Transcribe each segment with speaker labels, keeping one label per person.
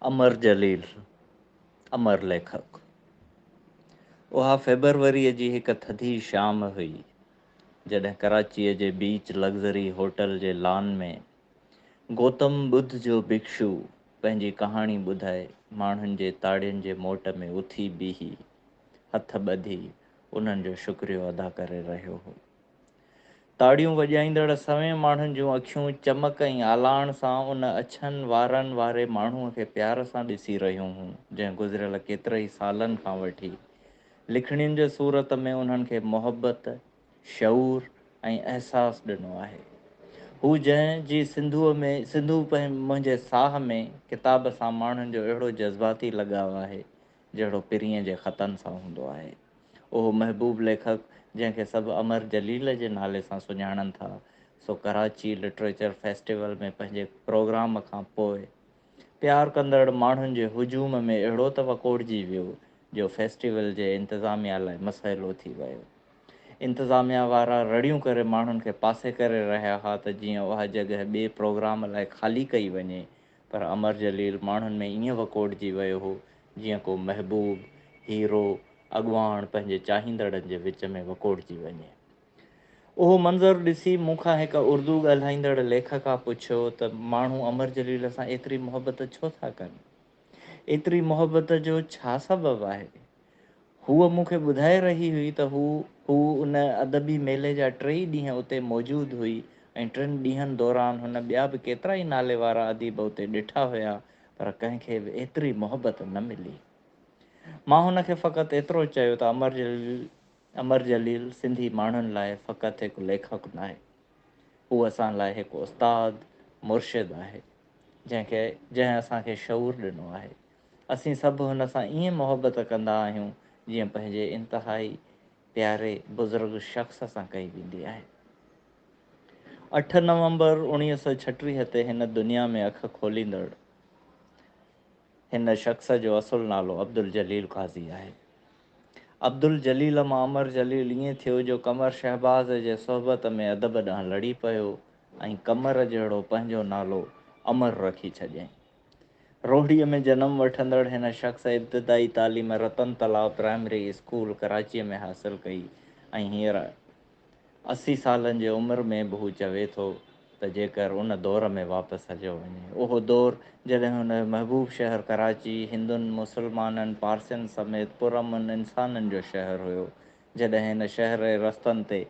Speaker 1: امر جليل، امر ليکڪ. اها فيبروريء جي هڪ ٿڌي شام هئي، جڏهن ڪراچيء جي بيچ لگزري هوٽل جي لان ۾ گوتم ٻڌ جو ڀڪشو پنهنجي ڪهاڻي ٻڌائي ماڻهن جي تاڙين جي موٽ ۾ اٿي بيهي، هٿ ٻڌي انهن جو شڪريو ادا ڪري رهيو هو. تاڙيون وڄائيندڙ سوين ماڻهن جون اکيون چمڪ ۽ آلاڻ سان ان اڇن وارن واري ماڻهوء کي پيار سان ڏسي رهيون هيون، جنهن گذريل ڪيترئي سالن کان وٺي لکڻين جي صورت ۾ انهن کي محبت، شعور ۽ احساس ڏنو آهي. هو جنهن جي سنڌوء ۾ سنڌو منهنجي ساهه ۾ ڪتاب سان ماڻهن جو اهڙو جذباتي لڳاء آهي، جهڙو پرينء جي خطن سان هوندو آهي. اهو محبوب ليکڪ جنهن کي سڀ امر جليل جي نالي سان سڃاڻن ٿا، سو ڪراچي لٽريچر فيسٽيول ۾ پنهنجي پروگرام کان پوء پيار ڪندڙ ماڻهن جي هجوم ۾ اهڙو ته وڪوڙجي ويو جو فيسٽيول جي انتظاميا لاء مسئلو ٿي ويو. انتظاميا وارا رڙيون ڪري ماڻهن کي پاسي ڪري رهيا ها ته جيئن اها جڳهه ٻئي پروگرام لاء خالي ڪئي وڃي پر امر جليل ماڻهن ۾ ائين وڪوڙجي ويو هو جيئن ڪو محبوب، هيرو، اڳواڻ پنهنجي چاهيندڙن جي وچ ۾ وڪوڙجي وڃي. اهو منظر ڏسي مون کان هڪ اردو ڳالهائيندڙ ليکڪا پڇيو ته ماڻهو امر جليل سان ايتري محبت ڇو ٿا ڪن؟ ايتري محبت جو ڇا سبب آهي؟ هوء مون کي ٻڌائي رهي هئي ته هو هوء ان ادبي ميلي جا ٽيئي ڏينهن اتي موجود هئي ۽ ٽن ڏينهن دوران هن ٻيا به ڪيترائي نالي وارا اديب اتي ڏٺا هيا پر ڪنهن کي به ايتري محبت نه ملي. مان هن کي فقط ايترو چيو ته امر جليل امر جليل سنڌي ماڻهن لاء فقط هڪ ليکڪ ناهي. هو اسان لاء هڪ استاد، مرشد آهي، جنهن کي جنهن اسان کي شعور ڏنو آهي. اسين سڀ هن سان ائين محبت ڪندا آهيون، جيئن پنهنجي انتهائي پياري بزرگ شخص سان ڪئي ويندي آهي. اٺ نومبر 1936 تي هن دنيا ۾ اک کوليندڙ هن شخص جو اصل نالو عبدالجليل قاضي آهي. عبدالجليل مان امر جليل ائين ٿيو جو قمر شهباز جي صحبت ۾ ادب ڏانهن لڙي پيو ۽ قمر جهڙو پنهنجو نالو امر رکي ڇڏيائين. روهڙيء ۾ جنم وٺندڙ هن شخص ابتدائي تعليم رتن تلاء پرائمري اسڪول ڪراچيء ۾ حاصل ڪئي ۽ هينئر 80 سالن جي عمر ۾ به هو چوي ٿو ته جيڪر ان دور ۾ واپس هليو وڃي. اهو دور جڏهن هن جو محبوب شهر ڪراچي هندن، مسلمانن، پارسين سميت پرامن انسانن جو شهر هيو. جڏهن هن شهر جي رستن تي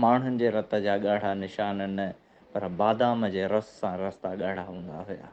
Speaker 1: ماڻهن جي رت جا ڳاڙها نشان نه پر بادام جي رس سان رستا ڳاڙها هوندا هيا.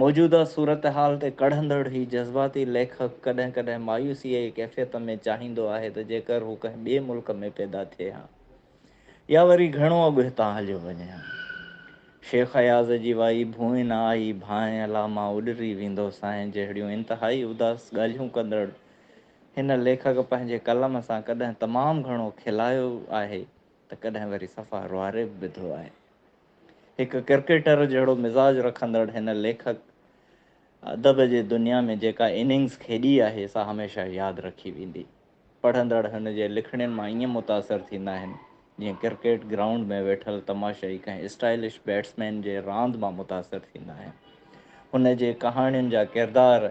Speaker 1: موجوده صورتحال تي ڪڙهندڙ هي جذباتي ليکڪ ڪڏهن ڪڏهن مايوسيء جي ڪيفيت ۾ چاهيندو آهي ته جيڪر هو ڪنهن ٻئي ملڪ ۾ پيدا ٿئي ها يا وري گهڻو اڳ هتان هليو وڃي ها. شيخ اياز جي وائي ڀونء نه آئي ڀانء الا مان اڏري ويندو سانء جهڙيون انتهائي اداس ڳالهيون ڪندڙ هن ليکڪ پنهنجي قلم سان ڪڏهن تمام گهڻو کلايو آهي ته ڪڏهن وري صفا روئاري به وڌو آهي. هڪ ڪرڪيٽر جهڙو مزاج رکندڙ هن ليکڪ ادب جي دنيا ۾ جيڪا اننگز کيڏي آهي سا هميشه ياد رکي ويندي. پڙهندڙ هن جي لکڻين مان ائين متاثر ٿيندا آهن جيئن ڪرڪيٽ گرائونڊ ۾ ويٺل تماشائي ڪنهن اسٽائلش بيٽسمين جي راند مان متاثر ٿيندا آهن. هن جي ڪهاڻين جا ڪردار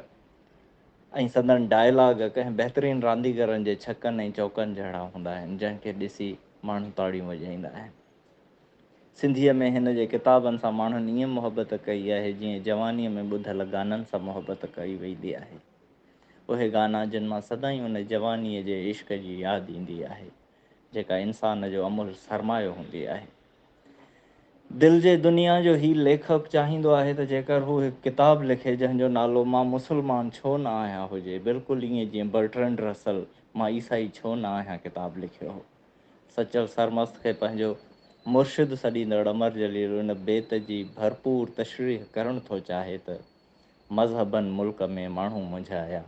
Speaker 1: ۽ سندن ڊائلاگ ڪنهن بهترين رانديگرن جي ڇڪن ۽ چوڪن جهڙا هوندا آهن جنهن کي ڏسي ماڻهو تاڙيون وڄائيندا آهن. سنڌيء ۾ هن جي ڪتابن سان ماڻهن ائين محبت ڪئي آهي، جيئن جوانيء ۾ ٻڌل گانن سان محبت ڪئي ويندي آهي. اهي گانا جن مان سدائين ان جوانيء جي عشق جي ياد ايندي آهي، جيڪا انسان جو املهه سرمايو هوندي آهي. دل جي دنيا جو هي ليکڪ چاهيندو آهي ته جيڪر هو هڪ ڪتاب لکي، جنهن جو نالو مان مسلمان ڇو نه آهيان هجي، بلڪل ائين جيئن برٽرنڊ رسل مان عيسائي ڇو نه آهيان ڪتاب لکيو هو. سچل سرمست کي پنهنجو مرشد سڏيندڙ امر جليل ان بيت جي ڀرپور تشريح ڪرڻ ٿو چاهي ته، مذهبن ملڪ ۾ ماڻهو منجهايا،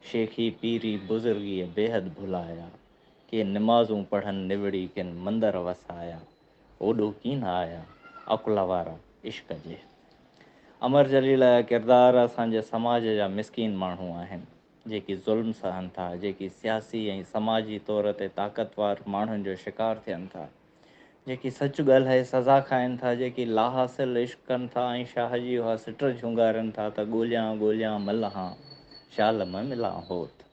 Speaker 1: شيخي پيري بزرگيء بيحد ڀلايا، ڪي نمازون پڙهن نوڙي ڪن مندر وسايا، اوڏو ڪين آيا، عقل وارا عشق جي. امر جليل جا ڪردار اسان جي سماج جا مسڪين ماڻهو آهن. جيڪي ظلم سهن ٿا، جيڪي سياسي ۽ سماجي طور تي طاقتور ماڻهن جو شڪار ٿين ٿا، جيڪي سچ ڳالهائي سزا کائن ٿا، جيڪي لاحاصل عشق ڪن ٿا ۽ شاهه جي اها سٽ جهونگارين ٿا ته ڳوليان ڳوليان م لهان، شال م ملان هوت.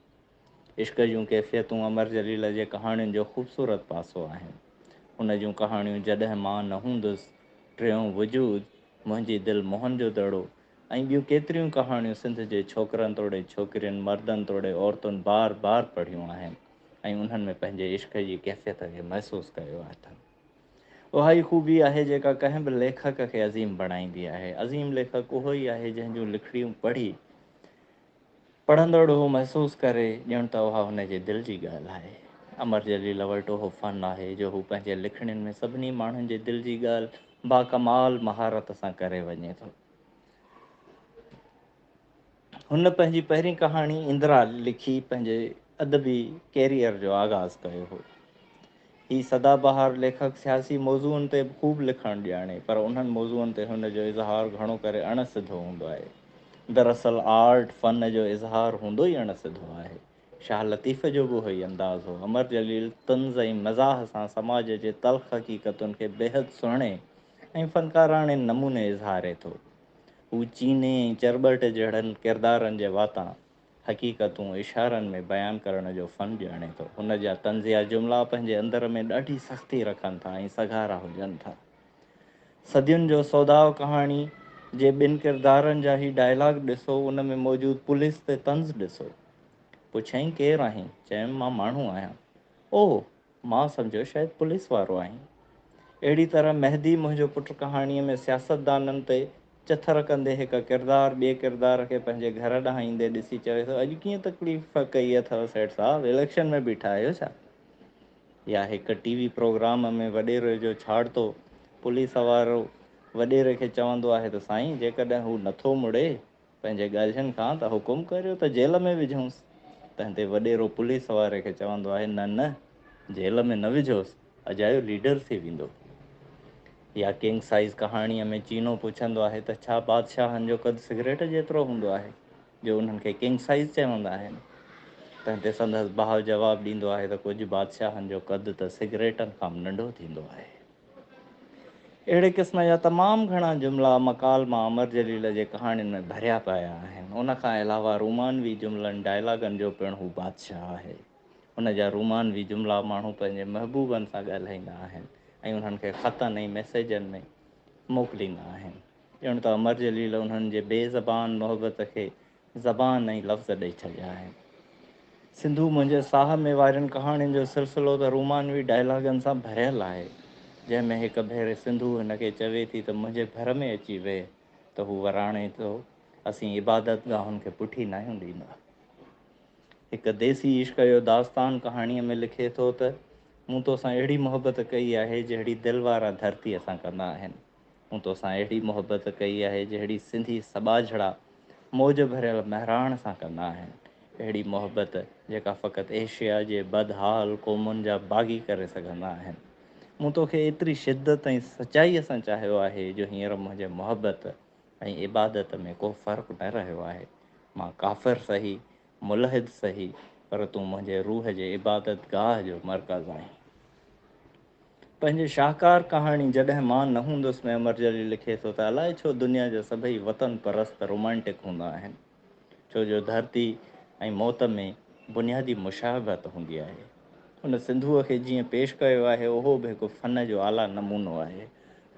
Speaker 1: عشق جون ڪيفيتون امر جليل جي ڪهاڻين جو خوبصورت پاسو آهن. هن جون ڪهاڻيون جڏهن مان نه هوندس، ٽيون وجود، منهنجي دل موهن جو دڙو ۽ ٻيون ڪيتريون ڪهاڻيون سنڌ جي ڇوڪرن توڙي ڇوڪرين، مردن توڙي عورتن بار بار پڙهيون آهن. ۽ انهن ۾ پنهنجي عشق جي ڪيفيت کي محسوس ڪيو اٿن. اها ئي خوبي آهي جيڪا ڪنهن به ليکڪ کي عظيم بڻائيندي آهي. عظيم ليکڪ اهو ئي آهي جنهن جون لکڻيون پڙهي پڙهندڙ اهو محسوس ڪري ڄڻ ته اها هن جي دل جي ڳالهه آهي. امر جليل وٽ اهو فن آهي جو هو پنهنجي لکڻين ۾ سڀني ماڻهن جي دل جي ڳالهه باڪمال مهارت سان ڪري وڃي ٿو. هن پنهنجي پهرين ڪهاڻي اندرا لکي پنهنجي ادبي ڪيريئر جو آغاز ڪيو هو. هي سدا بهار ليکڪ سياسي موضوعن تي به خوب لکڻ ڄاڻي پر انهن موضوعن تي هن جو اظهار گهڻو ڪري اڻ سڌو هوندو آهي. دراصل آرٽ، فن، جو اظهار هوندو ئي اڻ سڌو آهي. شاهه لطيف جو به اهو ئي انداز هو. امر جليل طنز ۽ مزاح سان سماج جي تلخ حقيقتن کي بيحد سهڻي ۽ فنڪاراڻي نموني اظهاري ٿو. هو چيني ۽ چرٻٽ جهڙن ڪردارن جي واتان حقيقتون اشارن ۾ بيان ڪرڻ جو فن ڄاڻي ٿو. هن جا طنزيه جملا پنهنجي اندر ۾ ڏاڍي سختي رکن ٿا ۽ سگهارا هجن ٿا. صدين جو سوداء ڪهاڻي جي ٻن ڪردارن جا هي ڊائلاگ ڏسو، ان ۾ موجود پوليس تي طنز ڏسو. پڇيائين ڪير آهين؟ چيم مان ماڻهو آهيان. اوه! مان سمجهيو شايد پوليس وارو آهين. اهڙي طرح مهدي منهنجو پٽ ڪهاڻيء ۾ سياستدانن تي چٿر ڪندي هڪ ڪردار ٻئي ڪردار کي پنهنجي گهر ڏانهن ايندي ڏسي چوي ٿو اڄ ڪيئن تڪليف ڪئي اٿئو سيٺ صاحب اليڪشن ۾ بيٺا آهيو ڇا؟ يا هڪ ٽي وي پروگرام ۾ وڏيري جو ڇاڙتو پوليس وارو وڏيري کي چوندو آهي ته سائين جيڪڏهن هو نٿو مڙي پنهنجي ڳالهين کان ته حڪم ڪريو ته جيل ۾ وجهونس. تنهن تي وڏيرو پوليس واري کي چوندو آهي، نه نه، جيل ۾ نه وجهوس، اجايو ليڊر ٿي ويندو. يا ڪنگ سائيز ڪهاڻيء ۾ چينو پڇندو آهي ته ڇا بادشاهن جو قد سگريٽ جيترو هوندو آهي، جو انهن کي ڪنگ سائيز چوندا آهن؟ تنهن تي سندس ڀاء جواب ڏيندو آهي ته ڪجهه بادشاهن جو قد ته سگريٽن کان به ننڍو ٿيندو آهي. اهڙي قسم جا تمام گهڻا جملا مڪالما امر جليل جي ڪهاڻين ۾ ڀريا پيا آهن. ان کان علاوه رومانوي جملن، ڊائلاگن، جو پڻ هو بادشاهه آهي. هن جا رومانوي جملا ماڻهو پنهنجي محبوبن سان ڳالهائيندا آهن ۽ انهن کي خطن ۽ ميسيجن ۾ موڪليندا آهن. ڄڻ ته امر جليل انهن جي بي زبان محبت کي زبان ۽ لفظ ڏئي ڇڏيا آهن. سنڌو منهنجي ساهه ۾ وارين ڪهاڻين جو سلسلو ته رومانوي ڊائلاگن سان ڀريل آهي، جنهن ۾ هڪ ڀيري سنڌو هن کي چوي ٿي ته منهنجي ڀر ۾ اچي ويهه ته هو وراڻي ٿو، اسين عبادت گاهن کي پٺي ناهيون ڏيندا. هڪ ديسي عشق جو داستان ڪهاڻيء ۾ لکي ٿو ته، مون توسان اهڙي محبت ڪئي آهي، جهڙي دل وارا ڌرتيء سان ڪندا آهن. مون توسان اهڙي محبت ڪئي آهي جهڙي سنڌي سٻاجهڙا موج ڀريل مهراڻ سان ڪندا آهن. اهڙي محبت جيڪا فقط ايشيا جي بدحال قومن جا باغي ڪري سگهندا آهن. مون توکي ايتري شدت ۽ سچائيء سان چاهيو آهي جو هينئر منهنجي محبت ۽ عبادت ۾ ڪو فرق نه رهيو آهي. مان ڪافر سهي، ملحد سهي، پر تون منهنجي روح جي عبادت گاهه جو مرڪز آهين. پنهنجي شاهڪار ڪهاڻي جڏهن مان نه هوندس ۾ امر جليل لکي ٿو ته الائي ڇو دنيا جا سڀئي وطن پرست رومانٽڪ هوندا آهن. ڇو جو ڌرتي ۽ موت ۾ بنيادي مشابهت هوندي آهي. هن سنڌوء کي جيئن پيش ڪيو آهي اهو به هڪ فن جو اعليٰ نمونو آهي.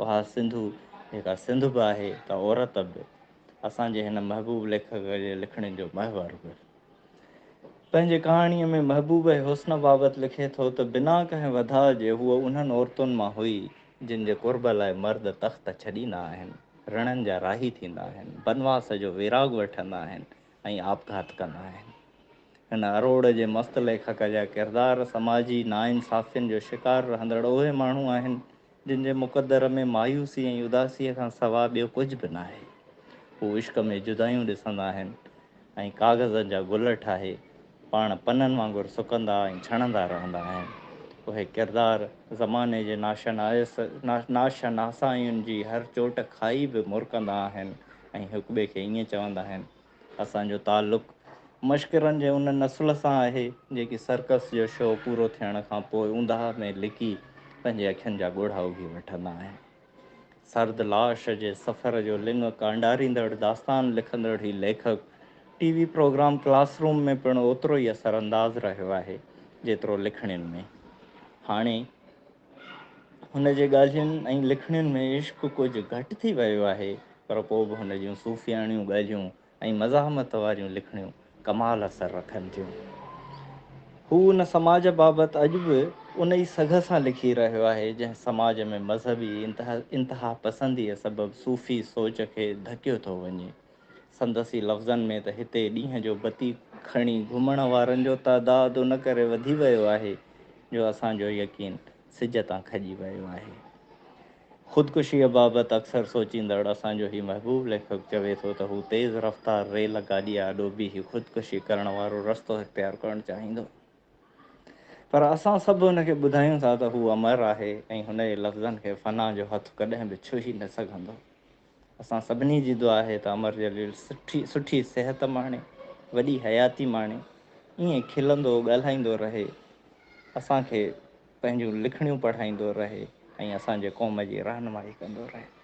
Speaker 1: اها سنڌو جيڪا سنڌ به آهي ته عورت به اسان جي هن محبوب ليکڪ جي لکڻين جو محور به. پنهنجي ڪهاڻيء ۾ محبوب ۽ حسن بابت لکي ٿو ته بنا ڪنهن وڌاء جي هوء انهن عورتن مان هئي، جن جي قرب لاء مرد تخت ڇڏيندا آهن، رڻن جا راهي ٿيندا آهن، بنواس جو ويراڳ وٺندا آهن ۽ آپگهات ڪندا آهن. هن اروڙ جي مست ليکڪ جا ڪردار سماجي ناانصافين جو شڪار رهندڙ اهي ماڻهو آهن، جن جي مقدر ۾ مايوسي ۽ اداسيء کان سوا ٻيو ڪجهه به ناهي. هو عشق ۾ جدايون ڏسندا آهن ۽ ڪاغذن جا گل ٺاهي پاڻ پنن وانگر سڪندا ۽ ڇڻندا رهندا آهن. اهي ڪردار زماني جي ناشناسائين جي هر چوٽ کائي به مرڪندا آهن ۽ هڪٻئي کي ائين چوندا آهن اسان جو تعلق مشڪرن جي ان نسل سان آهي، جيڪي سرڪس جو شو پورو ٿيڻ کان پوء اونداهه ۾ لڪي پنهنجي اکين جا ڳوڙها اگهي وٺندا آهن. سرد لاش جي سفر جو لڱ ڪانڊاريندڙ داستان لکندڙ هي ليکڪ T V programme class room ۾ پڻ اوترو ئي اثر انداز رهيو آهي، جيترو لکڻين ۾. هاڻي هن جي ڳالهين ۽ لکڻين ۾ عشق ڪجهه گهٽ ٿي ويو آهي، پر پوء به هن جون صوفياڻيون ڳالهيون ۽ مزاحمت واريون لکڻيون ڪمال اثر رکن ٿيون. هو ان سماج بابت اڄ به ان ئي سگهه سان لکي رهيو آهي، جنهن سماج ۾ مذهبي انتهاپسنديء سبب صوفي سوچ کي ڌڪيو ٿو وڃي. سندس ئي لفظن ۾ ته هتي ڏينهن جو بتي کڻي گهمڻ وارن جو تعداد ان ڪري وڌي ويو آهي جو اسان جو يقين سج تان کڄي ويو آهي. خودڪشيء بابت اڪثر سوچيندڙ اسان جو هي محبوب ليکڪ چوي ٿو ته هو تيز رفتار ريل گاڏيء آڏو بيهي خودڪشي ڪرڻ وارو رستو اختيار ڪرڻ چاهيندو. پر اسان سڀ هن کي ٻڌايون ٿا ته هو امر آهي ۽ هن جي لفظن کي فنا جو هٿ ڪڏهن به ڇهي نه سگهندو. اسان سڀني جي دعا آهي ته امر جليل سٺي سٺي صحت ماڻي، وڏي حياتي ماڻي، ائين کلندو ڳالهائيندو رهي، اسان کي پنهنجون لکڻيون پڙهائيندو رهي ۽ اسان جي قوم جي رهنمائي ڪندو رهي.